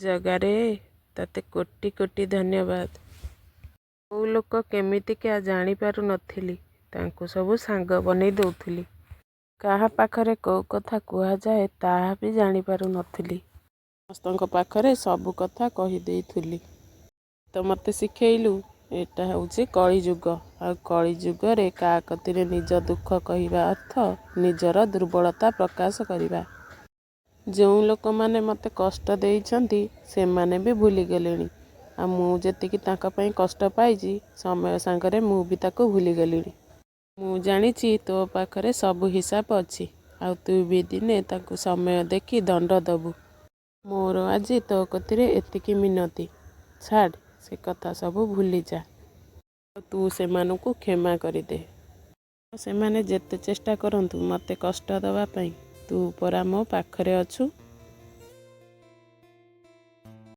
ଜଗାରେ, ତତେ କୋଟି କୋଟି ଧନ୍ୟବାଦ। କୋଉ ଲୋକ କେମିତିକା ଜାଣିପାରୁ ନଥିଲି, ତାଙ୍କୁ ସବୁ ସାଙ୍ଗ ବନେଇ ଦଉଥିଲି। କାହା ପାଖରେ କୋଉ କଥା କୁହାଯାଏ ତାହା ବି ଜାଣିପାରୁ ନଥିଲି। ସମସ୍ତଙ୍କ ପାଖରେ ସବୁ କଥା କହିଦେଇଥିଲି। ତ ମୋତେ ଶିଖେଇଲୁ, ଏଇଟା ହେଉଛି କଳିଯୁଗ। ଆଉ କଳିଯୁଗରେ କାହା କତିରେ ନିଜ ଦୁଃଖ କହିବା ଅର୍ଥ ନିଜର ଦୁର୍ବଳତା ପ୍ରକାଶ କରିବା। ଯେଉଁ ଲୋକମାନେ ମୋତେ କଷ୍ଟ ଦେଇଛନ୍ତି, ସେମାନେ ବି ଭୁଲିଗଲେଣି। ଆଉ ମୁଁ ଯେତିକି ତାଙ୍କ ପାଇଁ କଷ୍ଟ ପାଇଛି, ସମୟ ସାଙ୍ଗରେ ମୁଁ ବି ତାକୁ ଭୁଲିଗଲିଣି। ମୁଁ ଜାଣିଛି ତୋ ପାଖରେ ସବୁ ହିସାବ ଅଛି, ଆଉ ତୁ ବି ଦିନେ ତାଙ୍କୁ ସମୟ ଦେଖି ଦଣ୍ଡ ଦବୁ। ମୋର ଆଜି ତୋ କତିରେ ଏତିକି ମିନତି। ଛାଡ଼, ସେ କଥା ସବୁ ଭୁଲିଯା। ଆଉ ତୁ ସେମାନଙ୍କୁ କ୍ଷମା କରିଦେ। ସେମାନେ ଯେତେ ଚେଷ୍ଟା କରନ୍ତୁ ମୋତେ କଷ୍ଟ ଦେବା ପାଇଁ, ତୁ ପରା ମୋ ପାଖରେ ଅଛୁ।